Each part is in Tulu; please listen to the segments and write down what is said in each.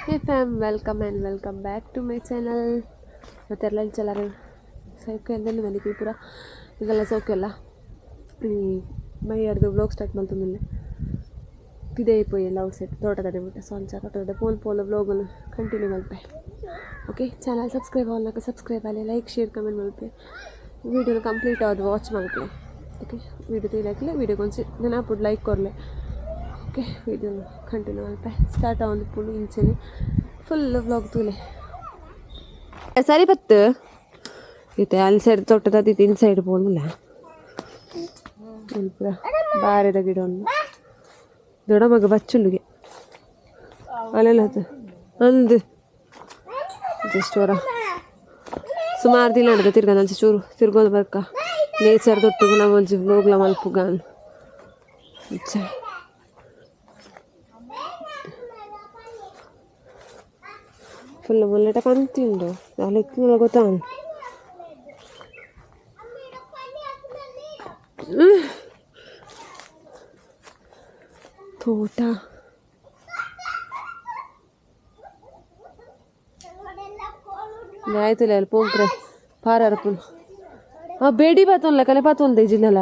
Hey fam, welcome and welcome back to my channel. ಮತ್ತೆಲ್ಲ ಚಲಾರ ಸೌಖ್ಯ ಅಂದರೆ ನನಗೆ ಪೂರ ಈಗೆಲ್ಲ ಸೌಖ್ಯ ಅಲ್ಲ. ಈ ಮೈ ಅರ್ಧ ವ್ಲಾಗ್ ಸ್ಟಾರ್ಟ್ ಮಾಡ್ತಂದಿಲ್ಲ ಪಿದೆ ಪೋಯಿ ಎಲ್ಲ ಔಟ್ ಸೈಡ್ ತೋಟದ ಬಿಟ್ಟೆ. ಸೊ ಅಂಚ ತೋಟದ ಪೋಲ್ ಪೋಲ್ ವ್ಲಾಗನ್ನು ಕಂಟಿನ್ಯೂ ಮಲ್ಪೆ. ಓಕೆ, ಚಾನಲ್ ಸಬ್ಸ್ಕ್ರೈಬ್ ಆಗೋಕೆ ಸಬ್ಸ್ಕ್ರೈಬ್ ಆಗಲಿ, ಲೈಕ್ ಶೇರ್ ಕಮೆಂಟ್ ಮಲ್ಪೆ. ವೀಡಿಯೋನ ಕಂಪ್ಲೀಟ್ ಆದ ವಾಚ್ ಮಲ್ಪೆ. ಓಕೆ, ವೀಡಿಯೋ ತೀಲಾಕಿಲ್ಲ ವೀಡಿಯೋ ಕೊಂಚ ನೆನಪುಡ್ ಲೈಕ್ ಕೊರ್ಲೆ. ಓಕೆ, ವೀಡಿಯೋ ಕಂಟಿನ್ಯೂ ಮಲ್ಪೆ. ಸ್ಟಾರ್ಟ್ ಆವೊಂದು ಪುಂಡು ಇಂಚನೆ ಫುಲ್ ವ್ಲಾಗ್ ತೂಲೆ. ಸರಿ ಬತ್ತು ಇತ್ತೆ ಅಲ್ಲಿ ಸೈಡ್ ತೋಟದ ಇನ್ ಸೈಡ್ ಪೋಂದಿಲ್ಲ. ಪೂರ ಬಾರೆದ ಗಿಡ ಉಂಡು. ದೊಡ್ಡ ಮಗ ಬಚ್ಚುಂಡುಗೆ ಅಲ್ಲೆಲ್ಲ ಅಂದು ಜಸ್ಟ್ ವರ ಸುಮಾರು ದಿನ ಆಂಡ್ ತಿರ್ಗ ಅಂಚ ಚೂರು ತಿರ್ಗೊಂದು ಬರ್ಕ ನೇಚರ್ ದೊಟ್ಟುಗು ನಮ್ಮ ಒಂಜಿ ವ್ಲೋಗ್ಲ ಮಲ್ಪುಗ ಅಂಚ. ಫುಲ್ ಮುಲ್ಲೆಟ ಪಂತಿ ಉಂಡು ದಾಲ ಇತ್ತಿನಲ ಗೊತ್ತಾಂಡ್. ತೋಟ ಆಯ್ತಲ್ಲ ಅಲ್ಲಿ ಪೋಂಪ್ರೆ ಪಾರರ್ಪುನು ಆ ಬೇಡಿ ಬಾತೊನ್ಲ ಕಲೆ ಪಾತೊಂದ ಜಿಲ್ಲಲ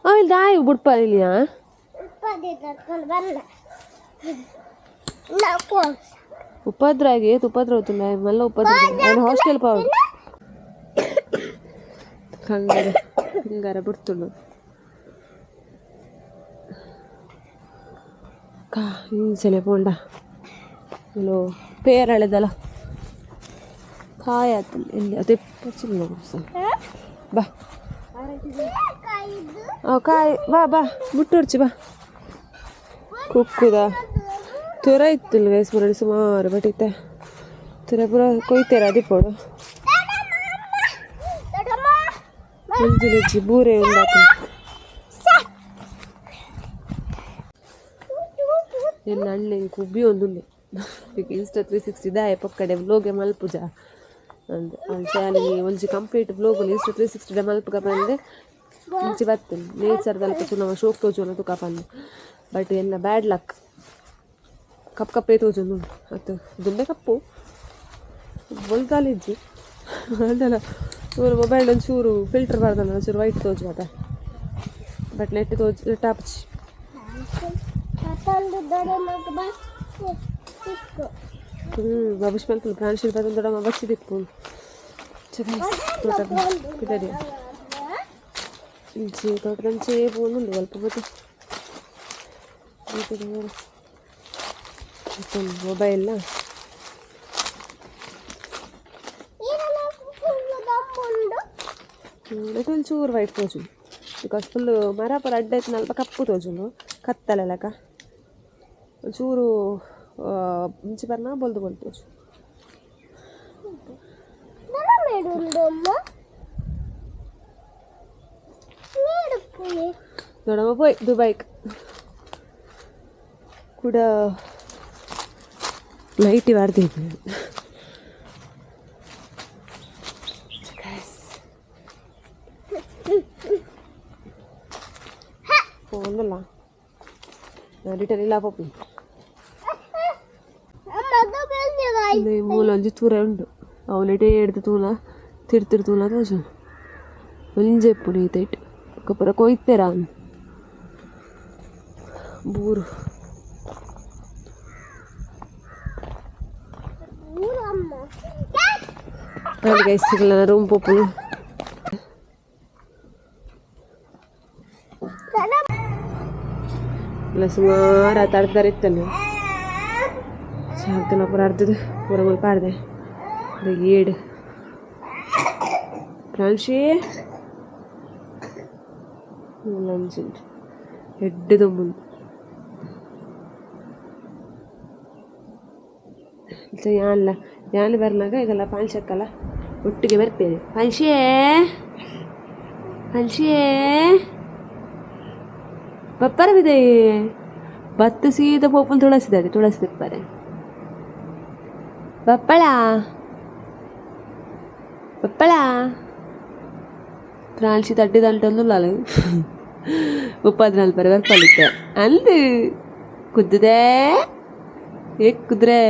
ಆಮೇಲೆ ದಾಯಿ ಬುಡ್ಪ ಇಲ್ಲಿಯಾ. ಉಪದ್ರ ಆಗಿ ಏತ್ ಉಪದ್ರ ಹೋತುಂಡ ಮಲ್ಲ ಉಪದ್ರ ನಾನು ಹಾಸ್ಟೆಲ್ ಪಾವು ಕಂಗಾರ ಹಿಂಗಾರ ಬಿಡ್ತುಂಡು ಕಾ ಇಂಚನೆ ಪೋಂಡ ಹಲೋ ಪೇರಳೆದಲ್ಲ ಕಾಯಿ ಆತು ಇಲ್ಲಿ ಅದೇ ಪಚ್ಚಿಲ್ಲ ಬಾ ಕಾಯಿ ಬಾ ಬಾ ಮುಟ್ಟೊಡ್ಚಿ ಬಾ ಕುಕ್ಕುದ ತುರ ಇತ್ತು ಗೈಸ್ ಮುರಳಿ ಸುಮಾರು ಬಟ್ ಇತ್ತೆ ತುರ ಪೂರ ಕೊಯ್ತೇರ ಅದಿಪ್ಪೋಡು ಒಂಜಿ ಒಂಜಿ ಬೂರೆ ಉಂಡಾತು ಎನ್ನ ಅಣ್ಣೆ ಕುಬ್ಬಿ ಒಂದುಲ್ಲೆ ಈಗ ಇನ್ಸ್ಟಾ 360 ದಾಯ ಪೊಕ್ಕಡೆ ವ್ಲೋಗೆ ಮಲ್ಪುಜ ಅಂದ್ ಅಂಚ ಒಂಜಿ ಕಂಪ್ಲೀಟ್ ವ್ಲೋಗ್ ಇನ್ಸ್ಟಾ 360 ಮಲ್ಪುಗ ಪಂದ್ ಇಂಚಿ ಬತ್ತುಂಡು ನೇಚರ್ದಲ್ಪ ಚೂರು ಶೋಕ್ ತೋಜುನ ತುಕ ಪಂದ್ ಬಟ್ ಎನ್ನ ಬ್ಯಾಡ್ ಲಕ್ ಕಪ್ ಕಪ್ಪೇ ತೋಜೊಂದು ಅತ್ತು ದುಂಬೆ ಕಪ್ಪು ಬೊಲ್ದಾಲಿಜ್ಜಿ ಅಂದಲ್ಲ ಚೂರು ಮೊಬೈಲ್ ಒಂಚೂರು ಫಿಲ್ಟರ್ ಬಾರ್ದಲ್ಲ ಒಂಚೂರು ವೈಟ್ ತೋಜು ಬಟ್ ನೆಟ್ ತೋಜು ನೆಟ್ ಆಪುಜಿ. ಬಾಬುಷ್ ಮಲ್ಪುಲು ಪ್ರಾಣಶೀಲ್ ಬತ್ತೊಂದು ದೊಡ್ಡ ಬಚ್ಚಿ ದಿಪ್ಪು ತೋಟ ಪಿದಡಿ ಇಂಚಿ ತೋಟದಂಚೆ ಪೋಂದುಂಡು ಅಲ್ಪ ಬತ್ತು ಮೊಬೈಲ್ನ ಒಂಚೂರು ವೈಟ್ ತೋಜುಂಡು because full ಮರ ಪೂರ ಅಡ್ಡ ಇತ್ತಿನ ಅಲ್ಪ ಕಪ್ಪು ತೋಜುಂಡು ಕತ್ತಲೆ ಲೆಕ್ಕ ಒಂಚೂರು ಇಂಚಿ ಬರ್ನ ಬೊಲ್ದು ಬೊಲ್ದು ತೋಜು. ದೊಡ್ಡಮ್ಮ ಪೋಯ್ ದುಬೈಕ್ ಕೂಡ ಲೈಟ್ ವಾರ್ದಿದ್ದು ಪೋಂದಲ್ಲ ರಿಟರ್ನ್ ಇಲ್ಲ ಪೋಪಿ ಮೂಲೊಂಜಿ ತೂರೆ ಉಂಡು ಅವನಿಟೇ ಎಡ್ದು ತೂಲ ತಿರ್ ತೂಲ ತೋಜು ಒಂಜೆ ಇಪ್ಪುನು ಈತೈಟ್ ಬೊಕ ಪೂರ ಕೊಯ್ತೆರ ಬೂರು ಗೈಸ್ ಸಿಗಲ್ಲ ರೂಮ್ ಪೋಪುನು ಇಲ್ಲ ಸುಮಾರು ಆತಾಡ್ತಾರೆ ಇತ್ತಲ್ಲ ಶಾಂತನ ಪೂರ ಅರ್ಧದ ಪೂರ ಮಲ್ಪ ಪಾಡ್ದೆ ಏಡ್ ಪ್ರಾಂಶಿ ಲಂಚ್ ಎಡ್ಡೆ ದೊಂಬುಂಡು ಯಾನ್ಲ ಯಾನ್ ಬರ್ನಾಗ ಈಗೆಲ್ಲ ಪಾಂಶಕ್ಕಲ್ಲ ಒಟ್ಟಿಗೆ ಬರ್ತೇನೆ. ಪಾಂಶಿಯೇ ಪಾಂಶಿಯೇ ಬಪ್ಪರ ಬತ್ತು ಸೀದ ಪೋಪುನ್ ತುಳಸಿದಾರೆ ತುಳಸಿ ತಿಪ್ಪಾರೆ ಬಪ್ಪಳ ಬಪ್ಪಳ ಪ್ರಾಂಶಿ ತಡ್ಡಿದಂಟೊಂದುಲ್ಲಾಲು 34 ಬರ್ಪಲಿತ್ತೆ ಅಂದು ಕುದ್ದುದೆ ಏಕ್ ಕುದ್ರೆ.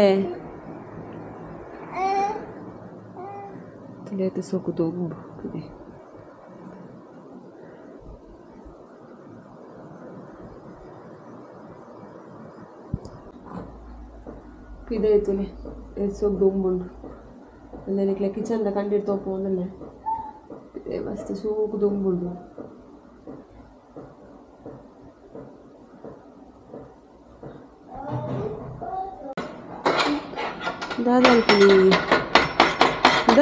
ತುಲೇತು ಸೋಕು ದೊಂಬು ಇದೆ. ಪಿದೆ ತುಲೆ ಏತ್ ಸೋಕು ದೊಂಬುಂಡು. ಅಂದೆನಿಕ್ಲೆ ಕಿಚನ್ದ ಕಂಡಿಡ್ ತೋಪೊಂದುಲ್ಲೆ. ಪಿದೆ ಮಸ್ತ್ ಸೋಕು ದೊಂಬುಂಡು. ದಾದ ಅಲ್ಪುನಿ ದ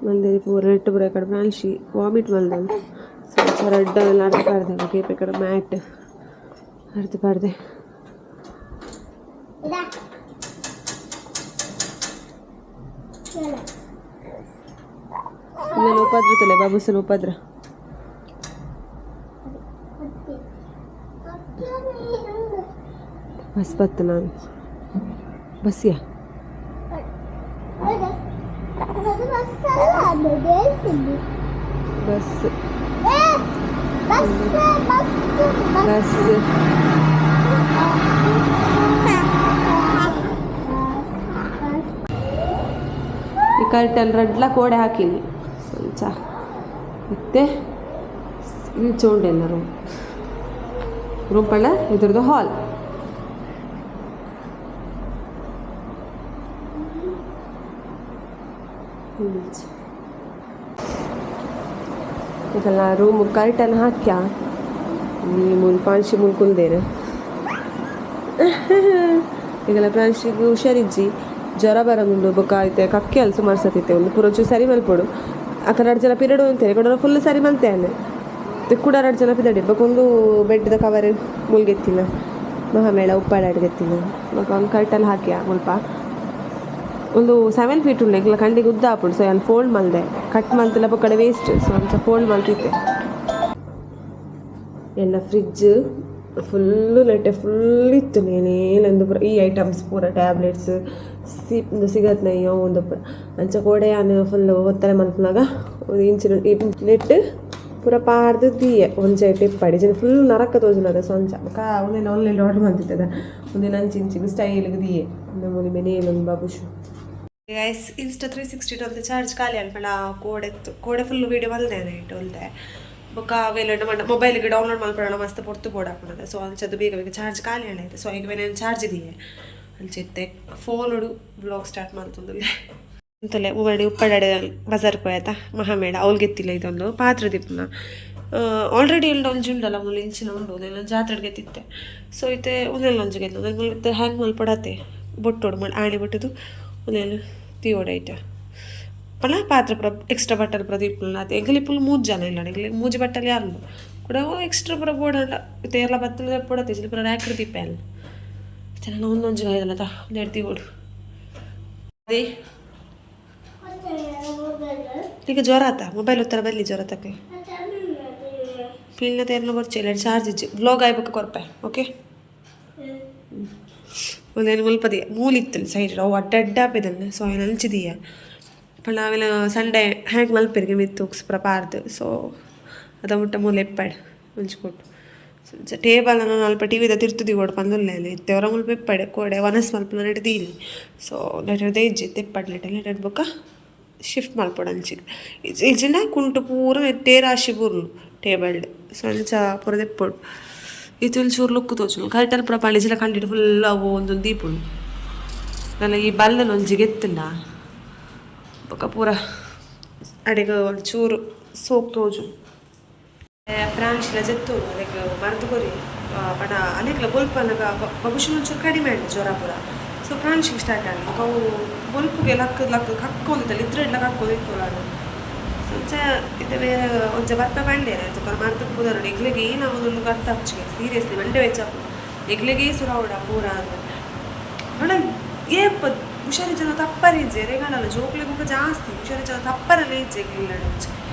ಮಲ್ದೇರಿ ಪೂರ ನೆಟ್ ಪೂರ ಕಡೆ ಪ್ರಾಂಶಿ ವಾಮಿಟ್ ಮಲ್ದಲ್. ಸೊ ರಡ್ಡ ಅರ್ಧ ಪಾಡ್ದೆ ಕೇಪೆ ಕಡೆ ಮ್ಯಾಟ್ ಅರ್ಧ ಪಾಡ್ದೆ. ಇಂದೆನ ಉಪದ್ರ ತುಲೆ ಬಾಬುಸನ ಉಪದ್ರ. ಬಸ್ ಬತ್ತು ನಾನು ಬಸ್ಸಿಯಾ ಬಸ್ ಬಸ್. ಈ ಕರ್ಟನ್ ರಡ್ಲ ಕೋಡೆ ಹಾಕಿನಿ ಸಂಚ ಇತ್ತೆ ಇಂಚ ಉಂಡೆಲ್ಲ ರೂಮ್ ರೂಮ್ ಪಂಡ ಇದ್ರದ್ದು ಹಾಲ್. ಇದೆಲ್ಲ ರೂಮ್ ಕರ್ಟನ್ ಹಾಕ್ಯ ಈ ಮೂಲು ಪಾಂಶಿ ಮೂಲು ಕುಲ್ದೇರು. ಈಗೆಲ್ಲ ಪ್ರಾಂಶಿಗೆ ಹುಷಾರಿಜ್ಜಿ ಜ್ವರ ಬರೋದುಂಡು ಬೊಕ್ಕ ಐತೆ ಕಕ್ಕೆ ಅಲ್ಲಿ ಸುಮಾರು ಸತಿತ್ತೆ ಒಂದು ಪೂರ ಒಂಚೂರು ಸರಿ ಮಲ್ಪೊಡು. ಅಕ್ಕ ರಡ್ಡ್ ಜನ ಪಿರಡು ಅಂತಾರೆ ಕೂಡ ಫುಲ್ ಸರಿ ಮಲ್ತೆ ಅನ್ನ ಕೂಡ ರಡ್ಡ್ ಜನ ಪಿದಡಿ ಬೊಕ ಒಂದು ಬೆಡ್ದ ಕವರ್ ಮುಲ್ಗೆತ್ತಿನ ಮಹಾಮೇಳ ಉಪ್ಪಾಡ ಅಡ್ಗೆತ್ತಿನ ಬೊಕ ಒಂದು ಕರ್ಟನ್ ಹಾಕ್ಯ ಮುಲ್ಪ ಒಂದು 7 ಫೀಟ್ ಉಂಡು ಎಂಕ್ಲ ಕಂಡಿಗೆ ಉದ್ದ ಆಪುಂಡು. ಸೊ ಯಾನ್ ಫೋಲ್ಡ್ ಮಲ್ದೆ ಕಟ್ ಮಲ್ತಿಲ್ಲ ಬೊಕ್ಕಡೆ ವೇಸ್ಟ್. ಸೊ ಅಂಚ ಫೋಲ್ಡ್ ಮಲ್ತಿತ್ತೆ. ಎನ್ನ ಫ್ರಿಜ್ ಫುಲ್ಲು ನೆಟ್ಟೆ ಫುಲ್ ಇತ್ತು ನೇನೇಲೆಂದು ಪೂರ ಈ ಐಟಮ್ಸ್ ಪೂರ ಟ್ಯಾಬ್ಲೆಟ್ಸ್ ಸಿ ಸಿಗತ್ ನೈ ಅವು ಒಂದು ಪೂರ ಅಂಚ ಕೋಡೆ ಯಾನ್ ಫುಲ್ ಒತ್ತರೆ ಮಲ್ಪುನಗ ಒಂದು ಇಂಚಿನ ನೆಟ್ ಪೂರ ಪಾಡ್ದು ದೀಯೆ ಒಂಜಿ ಇಪ್ಪಡಿ ಇಜ್ಜಿಂಡ ಫುಲ್ ನರಕ ತೋಜುನದ. ಸೊ ಅಂಚ ಬೊಕ ಉಂದೆನ್ ಆನ್ಲೈನ್ ಆರ್ಡರ್ ಮಲ್ತಿತ್ತದ ಉಂದೆನ್ ಅಂಚಿ ಇಂಚಿಗ್ ಸ್ಟೈಲ್ಗ್ ದೀಯೆ ನಮೂನಿ ಮೆನೇಲೊಂದು ಬಾಬುಷು. ಗೈಸ್ ಇನ್ಸ್ಟಾ 360 ಒಂತೆ ಚಾರ್ಜ್ ಖಾಲಿ ಅನ್ಪಂಡ ಕೋಡೆ ಕೋಡೆ ಫುಲ್ ವೀಡಿಯೋ ಮಲ್ದೆ ನೈಟ್ ಒಲ್ದೆ ಬೊಕ ಅವೆಲ್ಲ ಮಂಡ ಮೊಬೈಲ್ಗೆ ಡೌನ್ಲೋಡ್ ಮಲ್ಪಡೋಣ ಮಸ್ತ್ ಪೊರ್ತು ಬೋಡಾಪುಂಡದ. ಸೊ ಅಂಚದು ಬೇಗ ಬೇಗ ಚಾರ್ಜ್ ಖಾಲಿ ಆಯ್ತು. ಸೊ ಈಗ ಮೇಲೆ ಚಾರ್ಜ್ ಇದೆಯೇ ಅಂಚಿತ್ತೆ ಫೋನುಡು ಬ್ಲಾಗ್ ಸ್ಟಾರ್ಟ್ ಮಲ್ತೊಂದುಲ್ಲೆ. ಅಂತಲೇ ಮೊಬೈಲ್ ಉಪ್ಪಡಡೆ ಬಜಾರ್ ಪೋಯತ ಮಹಾಮೇಳ ಅವ್ಲಿಗೆತ್ತಿಲ್ಲ ಇದೊಂದು ಪಾತ್ರ ದಿಪ್ಪುನ ಆಲ್ರೆಡಿ ಎಲ್ಲ ಒಂಜಿ ಉಂಡಲ್ಲ ಮೂಲು ಇಂಚಿನ ಉಂಡು ಒಂದೆಲ್ಲ ಜಾತ್ರೆಗೆ ಗೆತ್ತಿತ್ತೆ. ಸೊ ಇತ್ತೆ ಒಂದೆಲ್ಲ ಒಂಜಿ ಗೆತ್ತು ಒಂದೆಲ್ಲ ಹ್ಯಾಂಗ್ ಮಲ್ಪಡತ್ತೆ ಬೊಟ್ಟೋಡು ಮಾಡಿ ಆಣಿ ಬೊಟ್ಟದು ಒಂದೆಲ್ಲ ತೀವೋಡು ಐತೆ ಪಂಡ ಪಾತ್ರ ಪೂರ ಎಕ್ಸ್ಟ್ರಾ ಬಟ್ಟಲ್ ಪೂರ ದೀಪುನ ಆತೆ. ಎಂಕಲ್ ಇಪ್ಪುಲು ಮೂಜಿ ಜನ ಇಲ್ಲ ಎಂಕ್ಲೆ ಮೂಜಿ ಬಟ್ಟಲ್ ಯಾರುಂಡು ಕೂಡ ಎಕ್ಸ್ಟ್ರಾ ಪೂರ ಬೋಡಂಡ ಇತ್ತೆ ಏರ್ಲ ಬತ್ತಲ ಪೊಡತೆ ಪೂರ ರ್ಯಾಕ್ ದೀಪೆ ಅಲ್ಲ ಚೆನ್ನ ಒಂದೊಂಜಿ ಗಾಯದಲ್ಲ ತಾ ಒಂದೆರಡು ತೀವೋಡು. ಅದೇ ಈಗ ಜ್ವರ ಆತ ಮೊಬೈಲ್ ಉತ್ತರ ಬರಲಿ ಜ್ವರ ತಕ್ಕ ಫೀಲ್ನ ತೇರ್ನ ಬರ್ಚೆ ಇಲ್ಲ ಚಾರ್ಜ್ ಇಜ್ಜಿ ವ್ಲಾಗ್ ಆಯ್ಬೇಕು ಕೊರ್ಪೆ ಓಕೆ. ಒಂದೇನು ಮುಲ್ಪದಿ ಮೂಲಿತ್ತಲ್ಲ ಸೈಡ್ ಅವು ಅಡ್ಡ ಅಡ್ಡ ಆಪೆದಲ್ಲ. ಸೊ ಅಯ್ನ ಅಂಚಿದೀಯ ಪಂಡ ಆಮೇಲೆ ಸಂಡೇ ಹ್ಯಾಂಗ್ ಮಲ್ಪೆರಿಗೆ ಮಿತ್ತು ಉಕ್ಸ್ ಪೂರ ಪಾರ್ದು. ಸೊ ಅದ ಮುಟ್ಟ ಮೂಲೆ ಎಪ್ಪಾಡ್ ಒಂಜಿ ಕೊಟ್ಟು ಸೊ ಟೇಬಲ್ ಅಲ್ಪ ಟಿ ವಿದ ತಿರ್ತು ದಿಗೋಡು ಪಂದುಲ್ಲೆ ಇತ್ತೆ ಹೊರ ಮುಲ್ಪ ಎಪ್ಪಾಡೆ ಕೋಡೆ ವನಸ್ ಮಲ್ಪುನ ನೆಟ್ ದೀಲಿ. ಸೊ ಲೆಟರ್ ಇಜ್ಜಿ ತೆಪ್ಪಾಡ್ ಲೆಟರ್ ಲೆಟರ್ ಬೊಕ್ಕ ಶಿಫ್ಟ್ ಮಲ್ಪೊಡು ಅಂಚಿಗ್ ಇಜ್ಜಿಂಡ ಕುಂಟು ಪೂರ ತೇರಾಶಿ ಬೂರ್ಲು ಟೇಬಲ್ಡ್. ಸೊ ಅಂಚ ಪೂರ ದೆಪ್ಪೊಡು ಇತ್ತೆ ಒಂಚೂರು ಲುಕ್ ತೋಜುಂಡು ಕರ್ಟನ್ ಪೂರ ಪಾಂಡಿಜಿಲ ಕಂಡಿಡ್ ಫುಲ್ ಅವು ಒಂದೊಂದು ದೀಪುಂಡು ನನ್ನ ಈ ಬಲ್ಲನ್ ಒಂಜಿ ಗೆತ್ತುಂಡ ಬೊಕ ಪೂರ ಅಡೆಗ್ ಒಂಚೂರು ಸೋಕ್ ತೋಜು. ಪ್ರಾಂಶಿಲ ಜೆತ್ತು ಅಲೆಗ್ ಮರ್ದ್ ಕೊರಿ ಪಂಡ ಅಲೆಗ್ಲ ಬೊಲ್ಪನಗ ಬಹುಶಃ ಒಂಚೂರು ಕಡಿಮೆ ಆಂಡ್ ಜ್ವರ ಪೂರ. ಸೊ ಪ್ರಾಂಶಿಗ್ ಸ್ಟಾರ್ಟ್ ಆಂಡ್ ಬೊಕ ಅವು ಬೊಲ್ಪುಗೆ ಲಕ್ ಲಕ್ ಕಕ್ಕೊಂದಿತ್ತಲ್ಲ ಇದ್ರೆಡ್ಲ ಕಕ್ಕೊಂದಿತ್ತುಲಾಂಡ್. ಸೊ ಅಂಚ ಇತ್ತೆ ಬೇರೆ ಒಂಜ ಬರ್ಪೆ ಪಂಡೇರ್ ತುಕರ ಮರ್ದ್ ಪುದರುಂಡು ಎಗ್ಲೆಗ್ ಏನ್ ಆವೊಂದುಂಡು ಅರ್ಥ ಆಪುಜಿ ಸೀರಿಯಸ್ಲಿ ಮಂಡೆ ಬೆಚ್ಚ ಆಪುಂಡು ಎಗ್ಲೆಗೇ ಸುರು ಆವೊಡ ಪೂರ ಅಂದ್ ಪಂಡ ಏಪ ಹುಷಾರಿಜ್ಜನ ತಪ್ಪರೆ ಇಜ್ಜಿ ಎರೆಗಾಂಡಲ ಜೋಕ್ಲೆಗ್ ಬೊಕ ಜಾಸ್ತಿ ಹುಷಾರಿಜ್ಜನ ತಪ್ಪರೆಲ ಇಜ್ಜಿ ಎಗ್ಲೆಗ್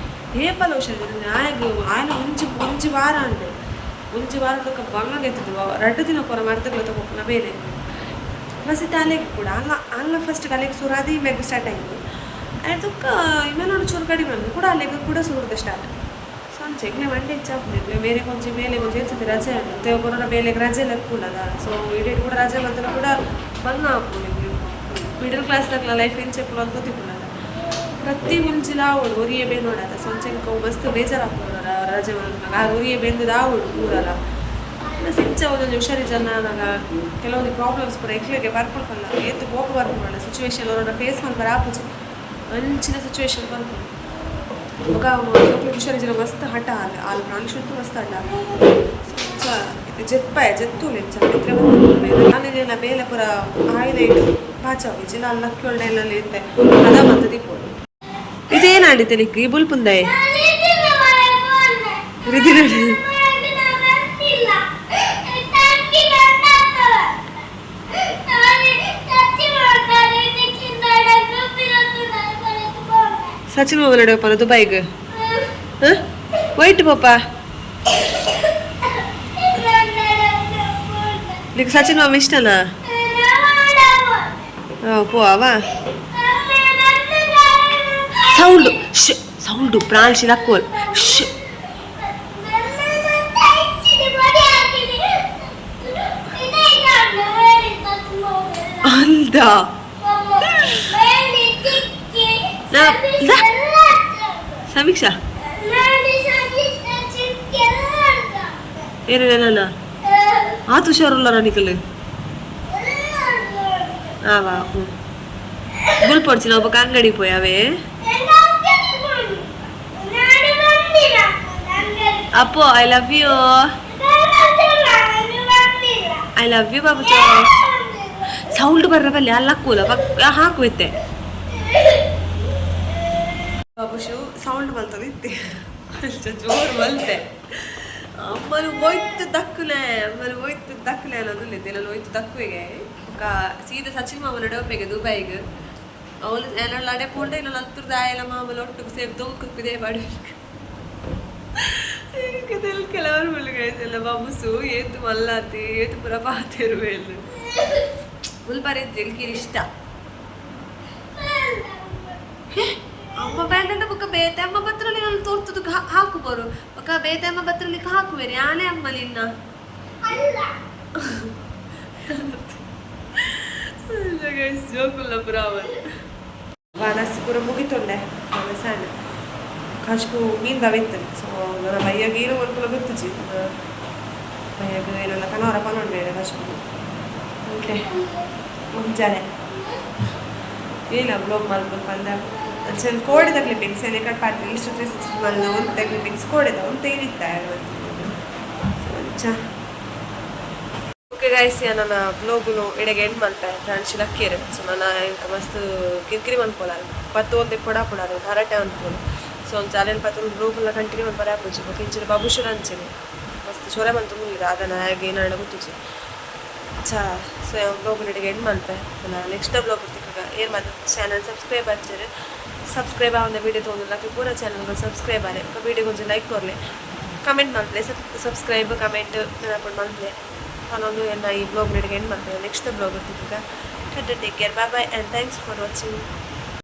ಏಪಲ ಹುಷಾರಿಜ್ಜಿ ಆಯಗ್ ಆಯನ ಒಂಜಿ ಒಂಜಿ ವಾರ ಆಂಡ್ ಒಂಜಿ ವಾರ ಬೊಕ ಬಂಗ ಗೆತ್ತುದು ರಡ್ಡ್ ದಿನ ಪೂರ ಮರ್ದ್ಗ್ಲ ತಗೋಪುನ ಬೇಲೆ ಬಸ್ ಇತ್ತೆ ಅಲೆಗ್ ಕೂಡ ಅಲ್ಲ ಅಲ್ಲ ಫಸ್ಟ್ ಅಲೆಗ್ ಸುರಾದಿ ಮೆಗ್ ಸ್ಟಾರ್ಟ್ ಆಯ್ತು ಆಯ್ತು ಬೊಕ್ಕ ಇಮೇಲೆ ಚೂರು ಕಡಿಮೆ ಆಂಡ್ ಕೂಡ ಅಲೆಗ್ ಕೂಡ ಸುರುದ ಸ್ಟಾರ್ಟ್. ಸೊ ಅಂಚ ಎಗ್ಲೆ ಮಂಡೆ ಹೆಚ್ಚ ಆಪುಂಡು ಬೇರೆ ಒಂಜಿ ಬೇಲೆಗ್ ಒಂಜಿ ಏತ್ ಸರ್ತಿ ರಜೆ ಆಂಡ್ ದೇವ ಕೊರೋನ ಬೇಲೆಗ್ ರಜೆ ಎಲ್ಲ ಇಪ್ಪುಂಡದ. ಸೊ ಇಡೀ ಕೂಡ ರಜೆ ಮಲ್ತುಂಡ ಕೂಡ ಫನ್ ಆಪುಂಡು. ಮಿಡಲ್ ಕ್ಲಾಸ್ ದಕ್ಲ ಲೈಫ್ ಎಂಚ ಅಂತ ಗೊತ್ತಿಪ್ಪುಂಡಲ್ಲ. ಪ್ರತಿ ಮುಂಚಿಲ ಆವೊಡು, ಒರಿಯೆ ಬೇನೋಡಾತ. ಸೊಂಚೆಂಕ ಮಸ್ತ್ ಬೇಜಾರಾಪುಂಡು ರಜೆ ಮಲ್ಪುನಗ. ಆ ಒರಿಯೆ ಬೆಂದುದು ಆವೊಡು ಪೂರಲ. ಸಿಂಚ ಒಂದೊಂದು ಹುಷಾರಿಜನ ಆನಗ ಕೆಲವೊಂದು ಪ್ರಾಬ್ಲಮ್ಸ್ ಪೂರ ಎಕ್ಲೆಗೆ ಬರ್ಪುಂಡು ಪಲ್ಲ. ಏತ್ ಕೋಪ ಬರ್ಪುಂಡಲ್ಲ, ಸಿಚುವೇಶನ್ ಅವರನ್ನ ಫೇಸ್ ಮಲ್ಪರೆ ಆಪುಜಿ, ಅಂಚಿನ ಸಿಚುವೇಶನ್ ಬರ್ಪುಂಡು. ಬೊಕ ಜೋಕ್ಲೆಗ್ ಹುಷಾರಿಜ್ಜಿಡ ಮಸ್ತ್ ಹಠ. ಆಲ್ ಆಲ್ ಪ್ರಾಣಿಶುಂತು ಮಸ್ತ್ ಹಠ. ಅಂಚ ಇತ್ತೆ ಜೆಪ್ಪಾಯ ಜೆತ್ತುಲೆ ಇಂಚ ಮಿತ್ರೆ ನಾನಿನ ಬೇಲೆ ಪೂರ ಆಯ್ದ ಇಟ್ಟು ಬಾಚಾವ್ ಇಜ್ಜಿನ ಅಲ್ಲಿ ಲಕ್ಕಿಯೊಳ್ಳೆ ಇತ್ತೆ ಅದ ಮಲ್ತ್ ದೀಪೊಡು. ಇದೇನಾಂಡಿತ್ತೆ ನಿಕ್ ಈ ಬುಲ್ಪುಂದಾಯೆ ರಿದಿನ? ಸಚಿನ್ ಮೊಬೈಲ್ ಪನ ದುಬೈಗ್ ವೈಟ್ ಪೋಪ. ನಿಕ್ ಸಚಿನ್ ಮಾಮ ಇಷ್ಟನಾ? ಪೋ ಅವ. ಸೌಂಡ್ ಸೌಂಡ್ ಪ್ರಾಣಿ ಲಕ್ಕೋಲ್. ಶ್. ಅಂದ ಸಮೀಕ್ಷಾ ಏನೇನ ಆತು ಹುಷಾರುಲ್ಲಾರ ನಿಕಲ್ ಆವಾ. ಹ್ಞೂ, ಬುಲ್ಪೊಡ್ಚಿ ನಾವು ಅಂಗಡಿ ಪೋಯ್ ಅವೇ. ಅಪ್ಪೋ, I love you, I love you Babu. Sound ಬರ್ರಬಲ್ಲಿ ಅಲ್ಲ ಕೂಲ ಹಾಕು ಇತ್ತೆ. ಬಾಬುಷು ಸೌಂಡ್ ಮಲ್ತದ ಇತ್ತೆ, ಜೋರು ಮಲ್ತೆ. ಅಮ್ಮನು ಹೋಯ್ತು ದಕ್ಕುಲೆ, ಅಮ್ಮನು ಹೋಯ್ತು ದಕ್ಕುಲೆ ಅನ್ನೋದು. ಇಲ್ಲ, ಹೋಯ್ತು ದಕ್ಕುವೆಗೆ. ಬೊಕ ಸೀದಾ ಸಚಿನ್ ಮಾಮನ ಡೋಪೆಗೆ ದುಬೈಗ್. ಅವನು ಏನಾಳ ಅಡೆ ಪೋಂಡ ಇಲ್ಲ ಅಂತರದ ಆಯಲ ಮಾಮೂಲು ಒಟ್ಟು ಸೇರಿ ದೊಂಕು ಪಿದೆ ಬಾಡಿ. ಕೆಲವರು ಗೈಸ್ ಎಲ್ಲ ಬಾಬುಸು ಏತು ಮಲ್ಲಾತಿ ಏತು ಪುರ ಪಾತೇರು ಬೇಲು ಮುಲ್ಪರ ಇಜ್ಜಿ ಇಷ್ಟ. ಅಮ್ಮ ಬ್ಯಾಂಡಂಡ ಬೊಕ್ಕ ಬೇತೆ ಅಮ್ಮ ಬತ್ರಲಿ ಅಲ್ಲಿ ತೋರ್ತದ ಹಾಕು ಬರು. ಬೊಕ್ಕ ಬೇತೆ ಅಮ್ಮ ಬತ್ರಲಿ ಹಾಕುವೇರಿ ಆನೆ ಅಮ್ಮಲಿನ್ನ. ಗೈಸ್, ಜೋಕುಲ್ಲ ಪುರ. ವನಸ್ ಪೂರ ಮುಗಿತೊಂಡೆ ಸಣ್ಣ ಕಶ್ಕು ಮೀನ್ ದವಿತ್ತು. ಸೊ ನನ್ನ ಬಯ್ಯಗ ಏನು ಮನ್ಪುಲ ಗೊತ್ತುಜಿ. ಬಯ್ಯಗ ಏನೆಲ್ಲ ಕನವರ ಪನೊಂಡೆ ಕಶ್ಕು ಅಂತೆ ಮುಂಜಾನೆ ಏನ ಬ್ಲಾಗ್ ಮಲ್ಪುನು ಪಂದ ಅಂಚನೆ ಕೋಡೆದ ಕ್ಲಿಪ್ಪಿಂಗ್ಸ್ ಏನೇ ಕಟ್ ಪಾತ್ರೆ ಇಷ್ಟು 360 ಮಲ್ನ ಒಂತೆ ಕ್ಲಿಪ್ಪಿಂಗ್ಸ್ ಕೋಡೆದ ಒಂತೆ ಏನಿತ್ತ. ಸೊ ಅಂಚ. ಓಕೆ ಗೈಸ್, ನನ್ನ ಬ್ಲೋಗುನು ಇಡೆಗೆ ಎಂಡ್ ಮಲ್ಪೆ. ಫ್ರೆಂಡ್ಸ್ ಲಕ್ಕೇರು. ಸೊ ನನ್ನ ಇಂಕ ಮಸ್ತ್ ಕಿರಿಕಿರಿ ಮನ್ಪೊಲ ಪತ್ತು ಒಂತೆ ಪೊಡ ಪೊಡ ಹರಟೆ ಅನ್ಪೋಲು. ಸೊ ಒಂದು ಚಾಲೆಂಜ್ ಪತ್ತು ಬ್ಲೋಗುಲ್ಲ ಕಂಟಿನ್ಯೂ ಮನ್ಪರೆ ಆಪುಜಿ. ಬೊಕ ಇಂಚಿನ ಬಾಬುಶುರ ಅಂಚೆನೆ ಮಸ್ತ್ ಚೊರೆ ಮಂತು ಮುಲ್ಲಿರ ಅದನ್ನ ಹಾಗೆ ಏನಾಡ ಗೊತ್ತುಜಿ ಚಾ. ಸೊ ಬ್ಲಾಗ್ ಇಡೆಗೆ ಎಂಡ್ ಮಲ್ಪೆ. ನೆಕ್ಸ್ಟ್ ಬ್ಲಾಗ್ ತಿಕ್ಕಗ. ಏರ್ ಮಾತ ಚಾನಲ್ ಸಬ್ಸ್ಕ್ರೈಬ್ ಆಚೇರು, ಸಬ್ಸ್ಕ್ರೈಬ್ ಆವಂದ ವೀಡಿಯೋ ತಗೊಂಡು ಪೂರ ಚಾನಲ್ಗೆ ಸಬ್ಸ್ಕ್ರೈಬ್ ಆಲೆ. ವೀಡಿಯೋ ಕೊಂಚ ಲೈಕ್ ಕೊರ್ಲೆ, ಕಮೆಂಟ್ ಮಲ್ಪಲೆ. ಸಬ್ಸ್ಕ್ರೈಬ್, ಕಮೆಂಟ್ ನೆನಪು ಮಲ್ಪಲೆ. ನಾನೊಂದು ಎನ್ನ ಈ ಬ್ಲಾಗ್ ಎಂಡ್ ಮಾಡ್ತೇನೆ. ನೆಕ್ಸ್ಟ್ ಬ್ಲಾಗ್ ತಿಕ್ಕಗ. Take care, bye bye and thanks for watching.